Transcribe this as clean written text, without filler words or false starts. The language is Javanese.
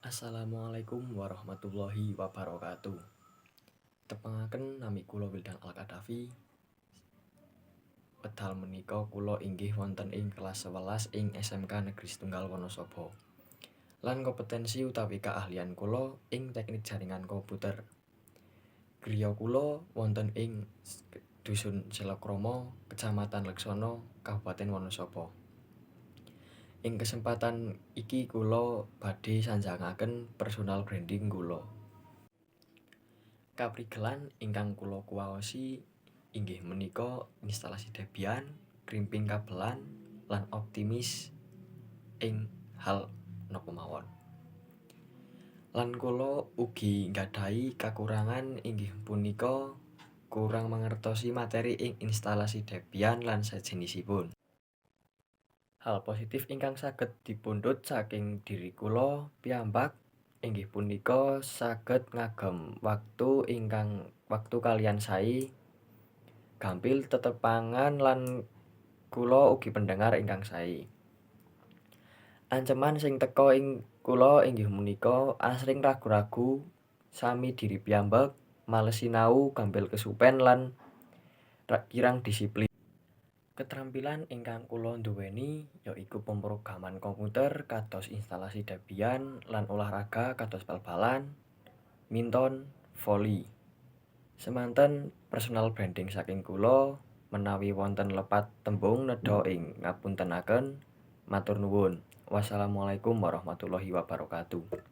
Assalamualaikum warahmatullahi wabarakatuh. Tepangaken, nami kula Wildan Al-Kadafi. Wekdal menika kula inggih wonten ing kelas 11 ing SMK Negeri Setunggal Wonosobo. Lan kompetensi utawi keahlian kula ing teknik jaringan komputer. Griya kula wonten ing Dusun Selokromo, Kecamatan Leksono, Kabupaten Wonosobo. Ing kesempatan iki kula badhe sanjangaken personal branding kula. Kaprigelan ingkang kula kuwaosi inggih menika instalasi Debian, crimping kabelan, lan optimis ing hal napa mawon. Lan kula ugi nggadahi kakurangan, inggih punika kurang mangertosi materi ing instalasi Debian lan sajenisipun. Hal positif ingkang saged dipundhut saking diri kula piyambak inggih punika saged ngagem wektu ingkang wektu kaliyan sae, gampil tetepangan, lan kula ugi pendengar ingkang sae. Anceman sing teka ing kula inggih menika asring ragu-ragu, sami diri piyambak, males sinau, gampil kesupen, lan kirang disiplin. Ketrampilan ingkang kula nduweni yaiku pemrograman komputer kados instalasi Debian lan olahraga kados bal-balan, minton, voli. Semanten personal branding saking kula, menawi wonten lepat tembung nedha ing ngapuntenaken. Matur nuwun. Wassalamualaikum warahmatullahi wabarakatuh.